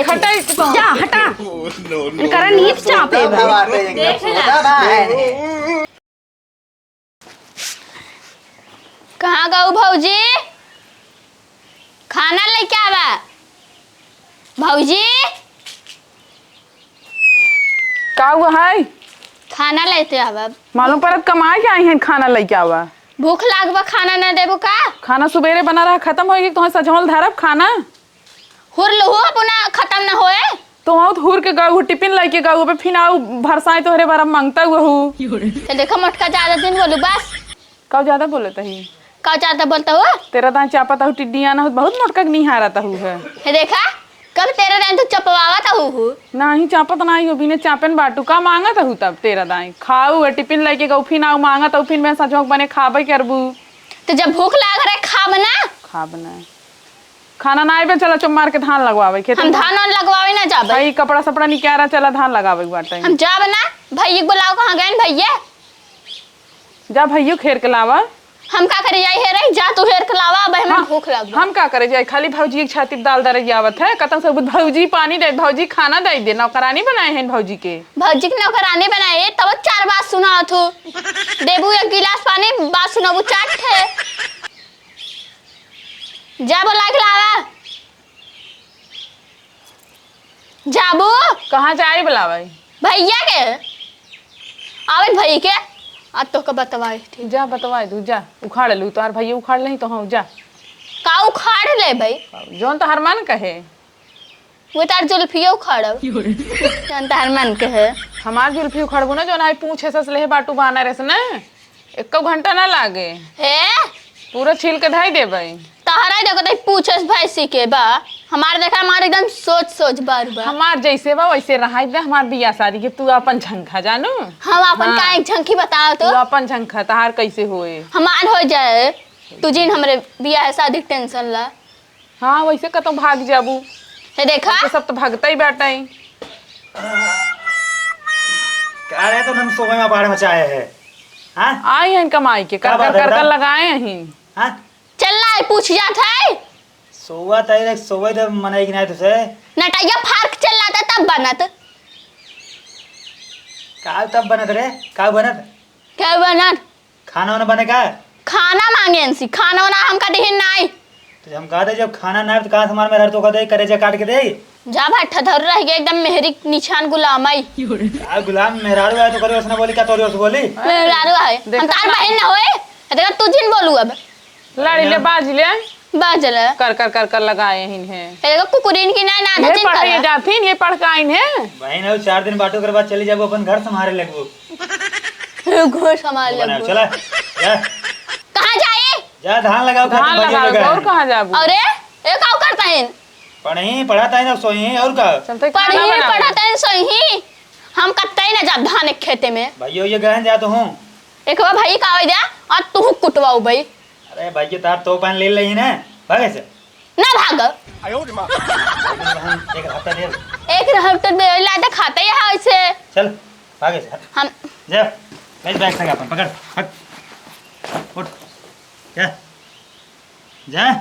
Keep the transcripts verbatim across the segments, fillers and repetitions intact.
हटा, जा, हटा। इनकरा नीक चापे बा। देख ना। कहाँ गऊ भौजी? खाना लेके आवा। भौजी, का हुआ है? खाना लेते आवा। मालूम पड़त कमाए के आई हैं, खाना लेके आवा। भूख लाग बा, खाना ना देबू का? खाना सुबेरे बना रहा, खत्म होई कि तोहे सजवल धरब खाना? हुर लहू अपना खत्म ना होए। तो आउत हुर के गऊ, टिफिन लेके गऊ, अबे फिन आऊ भरसाए तोहरे बारे में मांगता हुआ हूँ। तो देखो मोटका, ज्यादा दिन बोलू बस। का ज्यादा बोलत ही? का ज्यादा बोलता हो? तेरा दाई चापत हूँ, टिड्डिया ना हो, बहुत मोटका के निहारत हूँ है। हे देखा, कब तेरा दाई तो चपवावत हूँ हूँ। नाही, चापत नाही हो, बिने चापेन बाटू, का मांगत हूँ तब तेरा दाई? खाऊ है, टिफिन लेके गऊ, फिन आऊ मांगत हूँ, फिन मैं सजोक बने खाबे करबू। तो जब भूख लाग रहे, खाब ना। खाब ना। खाना ना आइबे, चला चुप मार के धान लगवावे खेत हम में। धान वान लगवावे ना जाबे। भाई, कपड़ा सपड़ा निकारा, चला धान लगावे के बाटे। हम जाब ना। भैया के बुलाओ, कहाँ गए भैया? जा भैया हेर के लावा। हम का करे जाई हेरे, जा तू हेर के लावा, अब हमें हाँ, भूख लग गई। हम का करे जाई, खाली भौजी के छाती पे दाल दरज आवत है, कतन से भौजी पानी दे, भौजी खाना दे दे, नौकरानी बनाए हैं भौजी के। भौजी के नौकरानी बनाए, तब चार बात सुनावत हो। देबू एक गिलास पानी, बात सुनाबू चार ठे। जा बोला के लावा। जाबू? कहाँ जाई बुलावे? भैया के। आवे भैया के। आ तोहका बतवाए, ठीक। जा बतवाए दू, जा। उखाड़ लू, तोहार भैया उखाड़ लेही तो हम जा। का उखाड़ लेबे? जौन तोहार मन कहे। वो तार जुल्फियो उखाड़ब। जौन तोहार मन कहे। हमार जुल्फी उखाड़बू ना, जौन आई पूछे सस लेहे बाटू बानर से ना। एको घंटा ना लागे। हे? पूरा छील के धई देबे। तहरा देखो तो पूछस भैंसी के बा। हमार देखा, हमार एकदम सोच सोच बार बा। हमार जैसे बा वैसे रहाई दे, हमार बियाह शादी के तू अपन झंखा जानू। हम अपन हाँ। का एक झंखी बताओ तो। तू अपन झंखा, तहार कैसे होए? हमार हो जाए, तू जिन हमरे बियाह शादी के टेंशन ला। हाँ, वैसे कतौ भाग जाबू। हे देखा। तो सब तो भागता ही बाटे। का रे, तो हम सोवे में बाढ़ मचाए है? हाँ? आई हैं कमाई के, का कर, बात कर, है कर, बेटा? कर लगाए हैं। हाँ? चल ना, पूछ जात है। सोवा तई रे, सोवे दे मनई कि नहीं तुसे? नटैया फार्क चल लाता तब बनत। का तब बनत रे? का बनत? का बनत? खाना वाना बने का? खाना मांगे इनसे, खाना वाना हमका दिहिन नाई। तो हम कहा दे, जब खाना ना आए तो कहाँ से हमार मेहरारू तोका दे, करेजा काट के दे? जा भाई, ठधर रह गए एकदम मेहरी निछान गुलाम आई। का गुलाम मेहरारू आए तो करे उसने बोली, का तोरी उस बोली? मेहरारू आए, हम देखा तार ना। बहन ना होए, देखा तू जिन बोलू अब। लड़ी ले, बाज ले। बाज ले। कर, कर, कर, कर लगाए ही हैं। ए, देखो कुकुरीन की ना, ना ये धचिन पढ़े करा। जाती हैं, ये पढ़ के आइन हैं। बहन हो, चार दिन बाटो के बाद चली जाबो अपन घर संभारे लगबो। घर संभाल बनाओ, ले। चला, जा। कहाँ जाए? जा, धान लगाओ, धान खेत में भैया लगाओ, लोग हैं। और कहाँ जाबू? अरे, ये का करता है? पढ़ही, पढ़ाता है ना, सोई, और का? चलते खाना पढ़ही, बनाओ। पढ़ाता है, सोई। हम कतई ना जाब धान एक खेते में। भैया, ये गहन जा तो हूँ। एक बार भाई का हो जा, और तू कुटवाऊ भाई। अरे भैया, तार तो पान ले लेही ना, भागे से। ना भाग। एक हफ्ता दे। एक हफ्ता दे, लाते खाते यहाँ ऐसे। चल, भागे से, हट। हम जा, बैठ बैग संग अपन, पकड़, हट। उठ, जा, जा।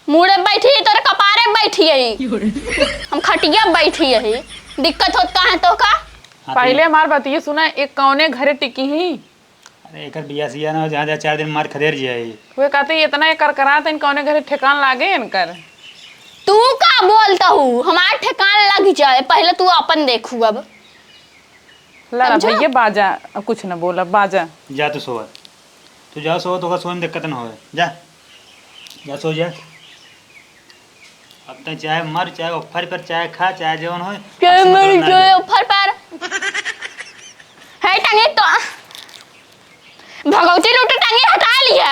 मुड़े बैठी, तोरे कपारे बैठी यही। हम खटिया बैठी यही। दिक्कत होत का है तो का? हाँ, तो पहले हमार बतिये सुना, एक कौने घरे टिकी ही? अरे, एकर बिया सिया ना हो, जहाँ, जहाँ चार दिन मार खदेड़ जिया है। वे कहते, "इतना ये करकरात हैं, कौने घरे ठेकान लागे इनकर?" तू का बोलता हूँ? हमार ठेकान लग जाए, पहले तू अपन देखू अब। लड़ा समझा? भैया, बाजा, अब कुछ न बोला, बाजा। जा तू सोवा, तू जा सोवा, तो सोए में दिक्कत न होवे। जा, जा सो जा। अब तक चाहे मर, चाहे ऑफर कर, चाहे खा, चाहे जवन होए, क्या हमसे मर मतलब ना जाए ले। ऑफर पर? है टंगी तो भगवती लूटे टंगी हटा लिया।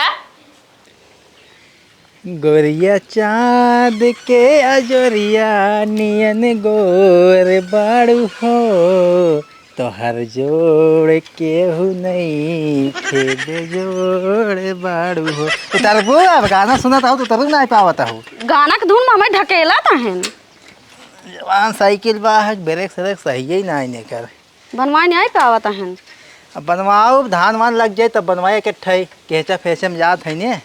गोरिया चाँद के अजोरिया नियन गोर बाड़ू हो, तोहर जोड़ केहू नइखे, बेजोड़ बाड़ू हो। उतरबू, अब गाना सुनत हूँ तो उतरू ना पावत हूँ। गाना के धुन में हमें ढकेलत हन। जवान साइकिल बा है, ब्रेक स्रेक सही ही ना आइने कर। बनवाए नहीं पावत हन। अब बनवाओ, धान वान लग जाए तब बनवाए इकट्ठे, केचा फेचे में जात है ने।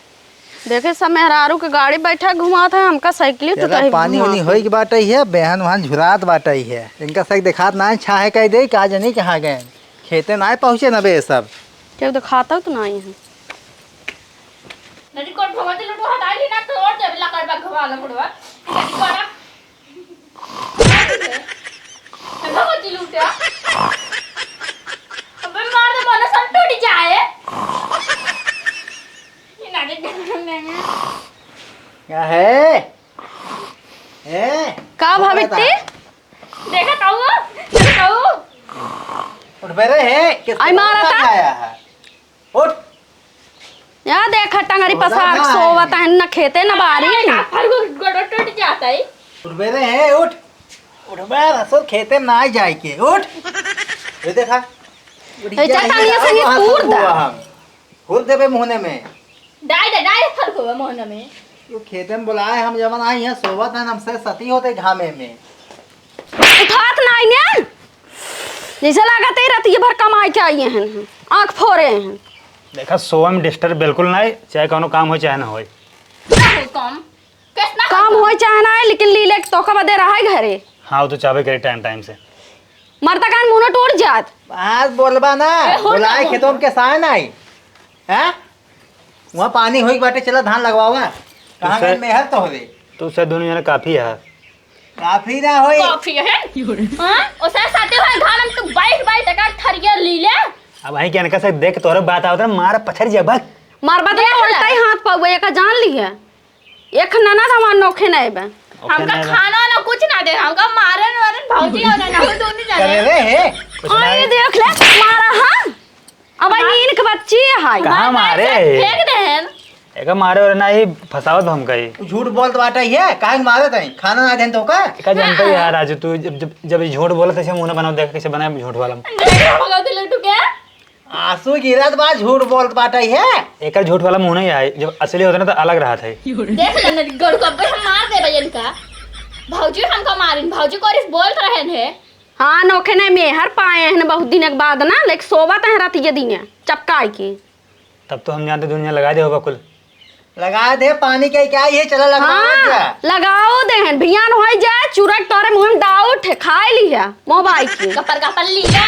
देखे, सब मेहरारू के गाड़ी बैठा घुमात है, हमका साइकिल तो ज्यादा कहीं पानी घुमा उनी के। होई के बाटे है, बेहन वहन झुरात बाटे है। इनका सही देखात ना है, छाहे कह दे, का जानी कहाँ गए। खेते ना पहुँचे ना बे सब। केहू देखाता तो ना है। नदी कोट भगवती लूटो हटाई ली ना, तोड़ देबे लकड़ बा घवाला बुढ़वा। नदी कोट भगवती लूटे। अबे मार दे, मन सब टूट जाए। ये ना देख। क्या है? ए? का भाभी बता। ती? देखा ताऊ, देखा ताऊ। उठ बे रे, हे, किस आई मारा तरह का? आया है? उठ। या देखा टंगरी उठ पसार ना। सोवत है, न खेते न बारी। अरे, का फर को गोड़ो टूट जाता है। उठ बे रे, हे, उठ। उठ बे, रसोर खेते ना जाए के, उठ। ये देखा। उठ ए, गया, चाचा, ये ये संगे वहाँ कूद सब दा। हुआ हम। हुल देबे मुहने में। डाई दे, डाई दे फल को मोहन में। यो खेते में बुलाए हम जवन आई हैं, सोवत हैं, हमसे सती होते घामे में। उठात नाई ने। जैसे लागत है रतिये भर कमाई के आई हैं, आँख फोरे हैं। देखा, सोवा में disturb बिल्कुल ना है, चाहे कौनो काम हो चाहे ना होए। ना कोई काम, कैसना काम काम? होए चाहे ना है, लेकिन लीले के तोका बदे रहा है घरे। हाँ, वो तो चाबे करे टाइम टाइम से। मरता कान मुंह टूट जात। आज बोलबा ना, ए, हो बुलाए ना, खेतों हो। के साए ना आई। हैं? वहाँ पानी होई के बाटे, चला धान लगवावा। कहाँ तो गए से, मेहर तो होवे? तो से दुनिया में काफी है। काफी ना होई। काफी है? हाँ? ओसे साथे होए धान में तू बैठ बैठ एकर थरिया ली ले। अब वहीं के अनका से देख तोहरे बात आवत है, मार पछड़ जा भग। मार बात देख ना ले। उल्टा ही हाथ पावे, एका जान ली है। एक ननद हमार नोखे नहीं बा। ओखे हमका नहीं बा। खाना ना कुछ ना दे, हमका मारन वारन भौजी और ना हो दोनों जने। करे रे हे। कुछ हाँ, नहीं। ये देख ले, मारा हाँ। अब आई हाँ। नीन के बच्ची है। कहाँ हमारे मारे? से फेंक देहन। एका मारे और ना ही फसावत हम कही। झूठ बोलत बाटा ये, काहे के मारत है? खाना ना देन तो का? का जानते हाँ। यार राजू, तू जब, जब, जब ये झूठ बोलत ऐसे मुंह ना बनाओ, देख कैसे बनाए झूठ वाला। देख भगवती लड्डू के। आंसू गिरत बा, झूठ बोलत बाटे है। एकर झूठ वाला मुंह नहीं आए, जब असली होता ना तो अलग रहत है। देख ले ना, गड़ू कब्बे हम मार देबे इनका। भौजी हमका मारिन, भौजी को रिस बोलत रहन है। हाँ, नोखे नहीं मेहर पाए हैं बहुत दिन के बाद ना, लेकिन सोवत हैं रात ये दिन चपकाई के। तब तो हम जानते दुनिया लगा दे होगा कुल। लगा दे पानी के क्या, ये चला लगवा हाँ, जा। लगाओ देहन, भियान होई जाए, चुरक तोरे मुंह में डाउट है, खाए लिया मोबाइल के। गपर गपर लिया।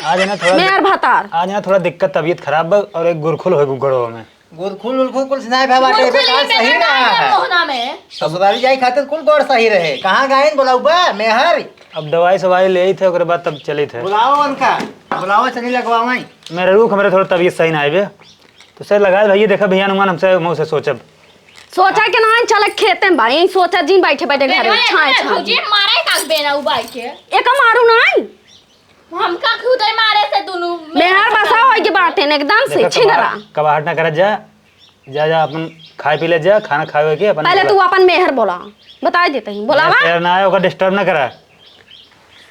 आज है ना थोड़ा मेर भतार। आज है ना थोड़ा दिक्कत, तबीयत खराब बा और एक गुरखुल होई गड़वा में। गुरखुल उलखुल कुल सुनाए भा बाटे, गुरखुल बेकार ही सही बेकार रहा है है। मोहना में। ससुराली जाए खातिर कुल गौर सही रहे। कहाँ गायन बोलाऊ बा, मेहर? अब दवाई सवाई ले थे, ओकरे बाद तब चले थे। बुलाओ उनका, बुलाओ चली लगवावाई। मेरे रुख, मेरे थोड़ा तबीयत सही ना आइबे। तो सर लगा भैया, देखा भैया हनुमान हमसे मुँह से सोचब। सोचा के ना चल खेते में भाई, यहीं सोचा जिन बैठे बैठे घरे, बेनवा छाए इतना छाए। भौजी मारे का बेना उबाई के? एक मारू ना। हमका खुदे मारे से दुनू मेहर बसा होई के बाटे न एकदम से देखा, छिनरा। कबाहट, कबाहट ना करत जा, जा, जा अपन खाए पी ले जा, खाना खावे के अपन पहले बोला। तू अपन मेहर बोला, बताई देते ही, बोलावा। मेहर ना आए, ओकर disturb ना करा।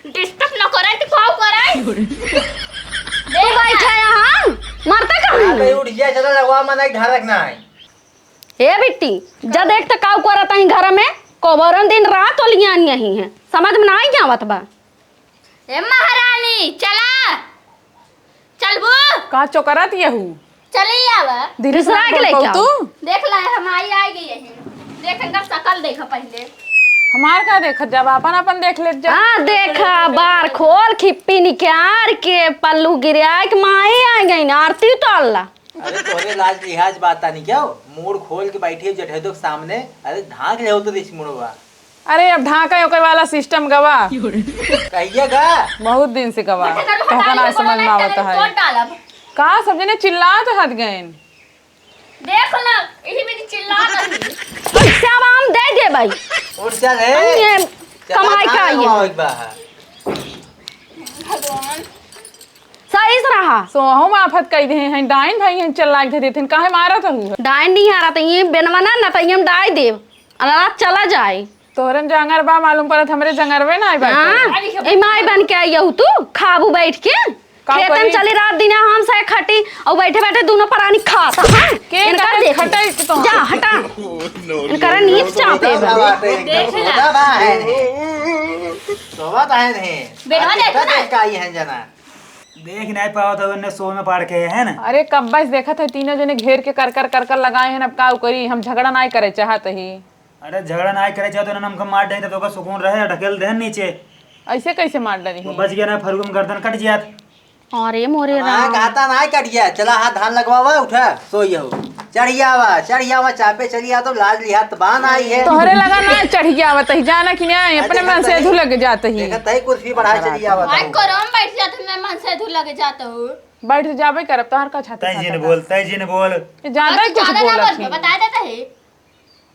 Disturb ना करे तो का करे? तू बैठा यहाँ, मरता कहाँ हाँ, है? तो उठ गया, चला लगवा, मना एक धारक ना है। ए बिट्टी, जा देख त काऊ करत ही घर में, कोबरन दिन रात ओलियान यही है, समझ में ना आई आवत बा। ए महारानी, चला। चलबू? का चोकरत यहू? चली आवा। धीरे से दूसरा ना के बोल लेके पाऊ आओ। तू? देख ला, हम आई, आई गई है। देख, इनकर शकल देखा पहले। हमार का देखत जाब, आपन, आपन देख लेत जा। हाँ, देखा, बार खोल, खिप्पी निकार के, पल्लू गिरा के माई आ गई ना, आरती उतार ला। अरे, तोहरे लाज लिहाज बात तानी क्या हो? मूड़ खोल के बैठी है जठेदो के सामने। अरे, ढांक ले हो तो रिस मुड़वा। अरे, अब ढांका ओकर वाला system गवा। कहिए गा? बहुत दिन से गवा। मत करो, तोहका ना हटाइए, समझ में बोला आवत नहीं, है। कोट डालब। का सब जने चिल्लात हत गइन? देख ना, यही मेरी चिल्ला रही। पैसा अब हम दे दे भाई। उठ चल, हे। हम ये चल, कमाई कहाँ का ये? गवा एक बार? भगवान। सही से रहा। सोहू में आफत कई दे हैं, डाइन भाई हैं, चिल्ला के दे देते हैं, काहे मारत हूँ? डाइन नहीं आ रहा था, ये बेनवा ना, ना तो ये हम डाई देव। अल्लाह चला जाए। तोहरन जंगर बा मालूम पड़त, हमरे जंगरवे ना आई बाटे। हाँ, ए माई बन के आई हूँ तू, खाबू बैठ के। का खेतन करी? चली रात दिन हम से खटी और बैठे बैठे दोनों परानी खात, हाँ? के इनका कहे देख। खटाई के तो? जा, हटा। इनका नीच चापे बा। देख ला। सोदा बा है ने। सोदा बा है ने। बेनवा आज देखो ना। देख का आई है जना। देख नाहीं पावत हो, इन्हें सो में पाड़ के है ना। अरे कब्बा से देखत है, तीनों जने घेर के कर कर कर कर लगाए हैं, अब का करी, हम झगड़ा नाहीं करे चाहत ही। अरे झगड़ा नाहीं करे चाहत, उन्हें हमका मार दे तो तोका सुकून रहे, ढकेल दे नीचे। ऐसे कैसे मार डाली? वो बच गया ना, फरुगम गर्दन कट जात। अरे मोरे हाँ, राम। कहता ना कट गया। चला हाथ धान लगवावा, उठा, सो ये हो। चढ़ियावा, चढ़ियावा, चापे चलिया तो लाज लिहात बान आई है। तोहरे लगा ना चढ़ियावा, तही जाना कि नहीं, अरे अपने देखा मन से तही, धुलग जात ही। देखा तही कुर्सी बढ़ा चलियावा आज तो। कोरम बैठ जात मैं मन से धुलग जात हूँ। बैठ तो जाबे करब, तोहर का छाती तय जिन बोल, तय जिन बोल। ये ज्यादा ही कुछ बोलत ही। बता देता है।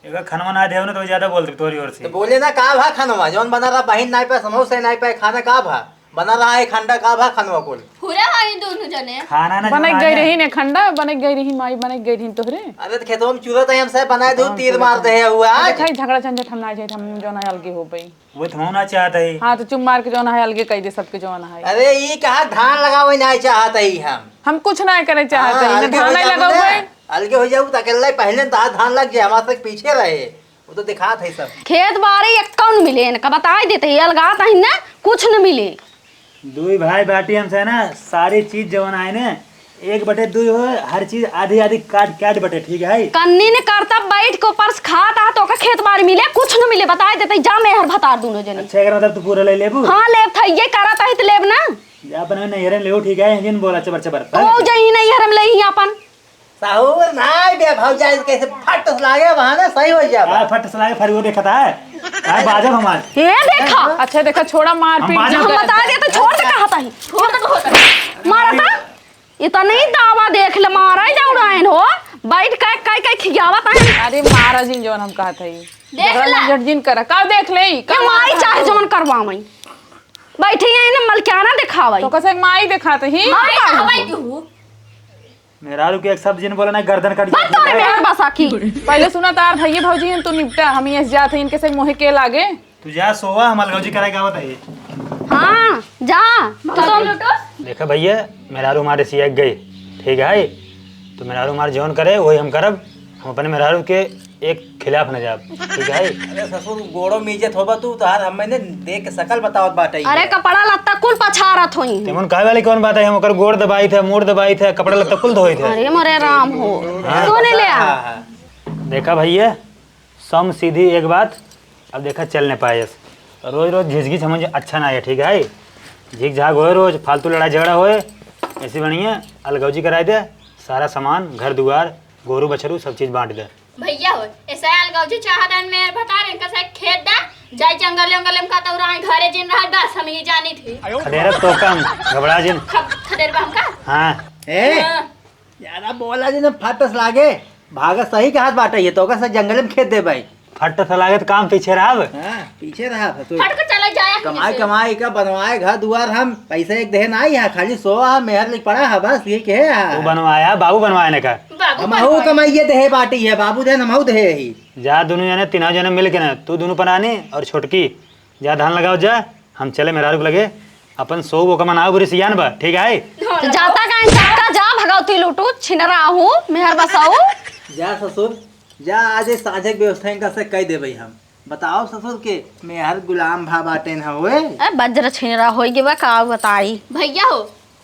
एगो खनवा ना देव ना तो ज्यादा बोल दे तोरी ओर से। तो बोले ना का भा खनवा, जौन बना रहा बहिन नाई पाए, समोसे नाई पाए, खाना का भा? बना रहा है खंडा का भा खनवा कुल? पूरा है दोनों जने। खाना ना बनक गई रही ने खंडा, बनक गई रही माई, बनक गई रही तोहरे। अरे तो खेतवा में चूरा तो हम सब बनाए दो, तीर मार दे हुआ आज। खाई झगड़ा झंझट हम ना जाए, हम जौन है अलगे हो गई। वो तो हम ना चाहते ही। हाँ तो चुप मार के जौन है अलगे कह दे सबके जौन है। अरे ई कहा धान लगावे ना चाहते ही हम। हम कुछ ना करे चाहते ही, हाँ, ना धान लगावे। अलगे हो जाऊ तो अकेला ही पहले तो हाथ धान लग जाए, हमारे तक पीछे रहे। वो तो दिखात है सब। खेत बारी एक कौन मिले इनका बताई देते ही, अलगात है ना, कुछ न मिले। दुई भाई बाटी हमसे ना, सारी चीज जवन आए ने, एक बटे दुई हो, हर चीज आधी आधी काट काट बटे, ठीक है? कन्नी ने करता बैठ के ऊपर से खात आ, तो का खेत बारी मिले, कुछ न मिले, बताई देते ही, जा मैं हर भतार दूनो जने। अच्छा, एकर मतलब तू पूरा ले लेबू? हाँ, लेब था, ये करत है तो लेब ना। जा अपने नैहरे ले लेबू, ठीक है? जिन बोला चबर चबर। हो जाई नैहर में ले ही अपन। साहूर नाई बे भौजाई कैसे फट से लागे बहाने सही हो जाए। आ, फट से लागे फरुओ देखता है। आ, बाजब हमार। ये देखा। अच्छा देखा, छोड़ा मार हम पीट। बाजब हम कर- बता दे तो छोड़ दे, कहा था ही। छोड़ दे, बहुत मारा था। इतना ही दावा देख ले, मारा ही दौड़ायन हो। बैठ के कई कई खियावत है। अरे मारा जिन जौन हम कहत है। देख झगड़ा ले। झंझट जिन करा। का देख ले? ये का माई मारा चाहे था? जौन करवावई। बैठी है ना मलकियाना दिखावई। तो कैसे माई दिखात ही? माई का कहवई हो? तू? मेहरारू के एक शब्द जिन बोला ना, गर्दन कट जाती है। मेहर बसा की। पहले सुना, तार भैया भौजी हैं, तू निपटा, हम ये जात हैं, इनके से मोहे के लागे। तू जा सोवा, हम अलगौजी कराए गावत है। हाँ, जा। तो तुम देखा भैया, मेहरारू मारे सिया गई, ठीक है? तो मेहरारू मार जौन करे, वही हम करब। हम अपने मेहरारू के एक खिलाफ न जाब, ठीक है? अरे ससुर, गोड़ो में इज्जत होबा तू, तोहार हम मैंने देख के शकल बतावत बाटे। अरे कपड़ा लत्ता कुल पछारत होई। तेमन कहे वाली कौन बात है, हम ओकर गोड़ दबाई थे, मूड़ दबाई थे, कपड़ा लत्ता कुल धोई थे। अरे मोरे राम हो। हाँ। सोने ले आ। हाँ, हाँ। देखा भैया, सम सीधी एक बात, अब देखा चल न पाएस। रोज रोज झिझगी समझ अच्छा ना है, ठीक है? झिक झाक होए रोज, फालतू लड़ाई झगड़ा होए, ऐसे बढ़िया अलगौजी कराए दे, सारा सामान, घर दुआर, गोरू बछरू सब चीज बांट दे। भैया हो, ऐसा अलगौजी चाहत हन मेहर भतार, इनका से खेत दा, जाए जंगल वंगल में कतौ रहे, घरे जिन रहत, बस हम ये जानी थी। खदेरत तो कम, घबरा जिन। खब-, खदेर बा हमका? हाँ। ए, हाँ। ज्यादा बोला जिन, फटस लागे, भागा सही कहत बाटे, ये तो का से जंगल में खेत दे भाई। फटस लागे तो काम पीछे रहब। हाँ, पीछे रहब, तू फट के चले जाए, कमाई, पीछे। कमाई का बनवाए घर दुआर, हम पैसा एक देहे ना आई है, खाली सो आ, मेहर लिख पड़ा है, बस ये के है। वो बनवाया, बाबू बनवाए ने का। बाबू हमहू बनवाए। कमाइए देहे बाटी है, बाबू देहे, हमहू देहे ही। जा दुनू जने, तीनों जने मिल के ना, तू दुनू परानी और छोटकी, जा धान लगाओ जा, हम चले मेहरारू के लगे, अपन सो वो कमन आओ बुरी सियान बा, ठीक है? तो जाता काहे, जाता जा, भगवती लूटू, छिनरा हूँ, मेहर बसाऊ। जा ससुर, जा आज ये साँझे के व्यवस्था इनका से कह देबे हम। बताओ ससुर के मेहर गुलाम भा बाटेन हवे। ए, बज्र छिनरा होई गे बा, का बताई? भैया हो,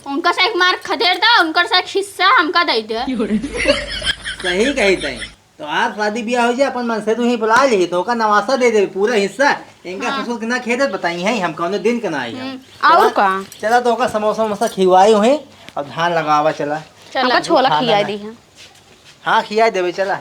उनका से एक मार खदेड़ दा, उनकर से एक हिस्सा हमका दे दे। सही कही तई। तो आज शादी ब्याह हो जाए, अपन मन से तू ही बुला ली, तो का नवासा दे दे पूरा हिस्सा। इनका हाँ। ससुर के ना खेदत बताई है, हम कौनो दिन के ना आई हम। हम्म, और चला, का? चला तो का समोसा वमोसा खिवाई हुई, अब धान लगावा चला। चला। हमका छोला धान खियाई ना। दी है। हाँ, खियाई देबे, चला।